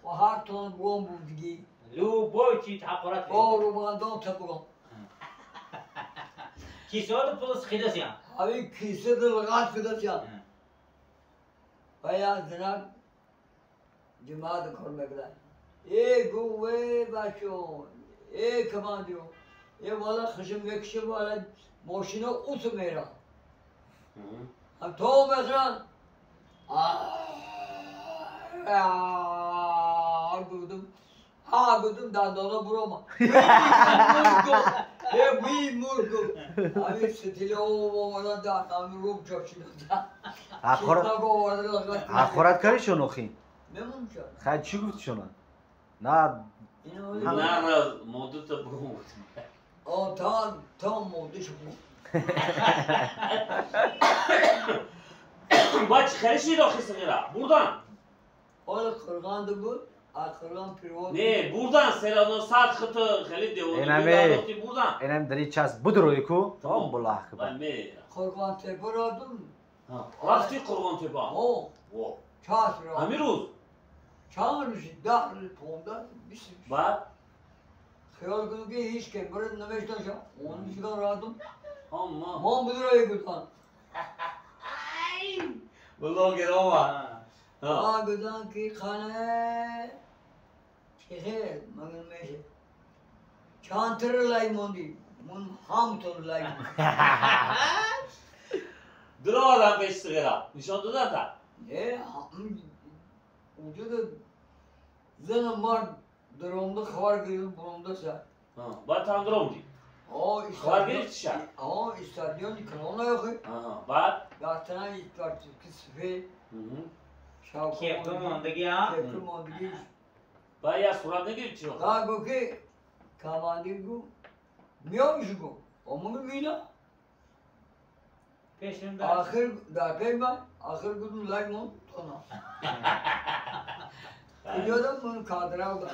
خواهرتون بگم بودگی Любой чи ҳақорат با روبندان تا بگم кисаҳо пул сихидасян. همین کیسه دلغت کداسیان و یا زنک جماعت کار میکنه ای گوه بچو ای کماندیو ای والا خشم میکشه والا ماشینا اوتو میره هم تو مثلا گفتم ها گفتم دندانا بروما ای وی مرگو همین ستیله او والا دندان رو جاچیدم. ҳақорат кардӣ шон охи? نمون شد. Хай, чӣ гуфти шона? На. На, на, модута бугум. آه تا مودش بود. Баъд чӣ хеле шид охи сиғира? Бурдан? حال قرغان بود از قرغان پیروز. Не, бурдан серано сад хито хеле девона. Инаме. Бурдан. Инам дари час будрои ку боллаҳ акбар. قرغان تپه رادم. Рафти Қурғонтепа? آه. چهار را. Ҳамин рӯз? چند روز، 10 روز، 15 20. Баъд? خیال کنم که هیچ که برد نمیشتن اون چیکار رادم. Ҳама. ما بدرای گفتن. Блогерома. ما گفتن که خانه چه مگر میشه چند تر لای موندی من هم تر لای موندی. Дуровардан пеши сиғира нишон додата? نه اونجا زن مرد درونده خبر گرفت برونده سر. Баъд там дуромдӣ? آه. خبر گرفتی شب؟ آه، استادیون کلون آخه. Баъд? داستان که سفید Кепка мондаги, а? کپکو ماندگی. Баъд як сурат нагирифти чиро? تا گو که کماندی گو میامش گو آمون مینا. Пешим. آخر در پی من آخر گفتم لای مون تو نه کجا دم من کادرا.